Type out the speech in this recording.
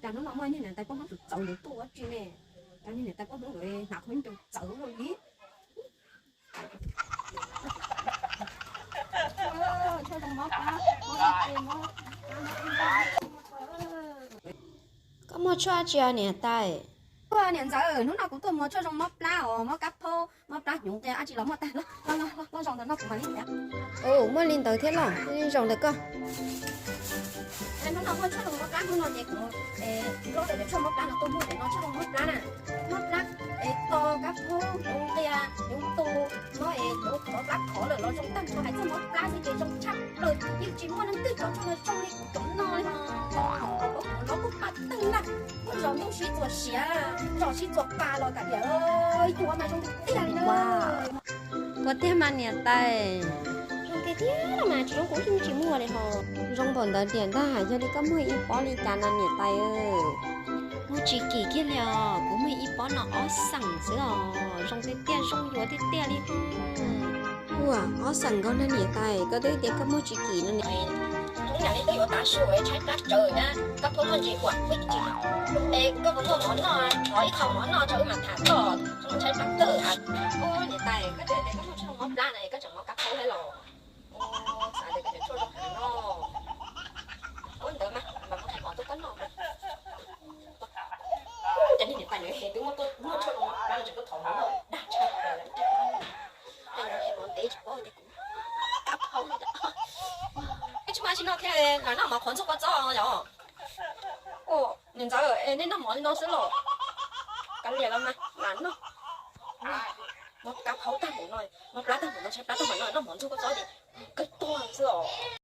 Cas hnub no muaj niag niam tais poj Hmoob txawv txawv ntawd tuaj ua dab tsi ne? Cas niag niam tais poj Hmoob ntawd hnav qhov ncauj txawv ua luaj li. Koj muag tshuaj dab tsi os niam tais? Niam ntxawm, hnub no kuv tuaj muag tshuaj zoo mob plab os, mob kab phaub, mob plab hnyuv, qia dab tsi los muaj tag. Los, los, los, los zaum ntawm no kuv mam li hais. Ua, muaj li ntawd thiab los, zoo ntawm koj. Hnub no muaj tshuaj zoo mob plab, hnub no ces kuv loj tias cov tshuaj mob plab no tuaj muag, no tshuaj zoo mob plab na. Mob plab es to, kab phaub, hnyuv qia, hnyuv tu, mob es hnyuv qhov plab khov lawm los zoo tag nrho, hais txog mob plab xwb ces zoo tshaj plaws, yeej tsis muaj leej twg cov tshuaj no zoo li kuv cov no li. Los kuj pam tag na, muaj zos ntuj sib txuas siav, zos sib txuas pa los kam tias yuav mas zoo tiag tiag li na. Ua tiag mas niam tais. Zoo tiag tiag los mas, tsis zoo kuv yeej tsis muag li ho. Zoo npaum ntawd tiam ntag, yog li koj muag ib pob li cas no niam tais? Muag tsis kim kiag li os, kuv muag ib pob no ob xeem xwb os, zoo tiag tiag, zoo yuav tiag tiag li. Ua, ob xeem nkaus no niam tais, koj twb tias koj muag tsis kim no niam. Ub, yam li twb yuav tav su tshaib plab tsawv na, koj pheej muaj ntsis huam pheej tsis. Es koj puas muaj mov noj, thov ib qho mov noj rau wb mam tham koj, tshaib plab kawg. Ub, niam tais, koj twb tias koj muaj tshuaj mob plab na, koj tseem mob kab phaub thiab los? Ub, xav tias koj cov tshuaj zoo heev no. Ub, ntawd mas, mas muab qhib mov tuaj koj noj mas. Ub, cas niag niam tais nws twb muaj tshuaj mob plab no tseem tuaj thov mov noj dag tshaj plaws. Mov ntev tsis paub tias kuv kab phaub. Ib tsis muaj dab tsi noj thiab, lam noj mov qhuav ntxuag kua txob yom. Ua, niam ntxawm, es nej noj mov li no xwb los? Kav liam los mas lam noj. Mob kab phaub tag npaum no, mob plab tag npaum no, tshaib plab tag npaum no, noj mov ntxuag kua txob ces kawg tuag xwb os.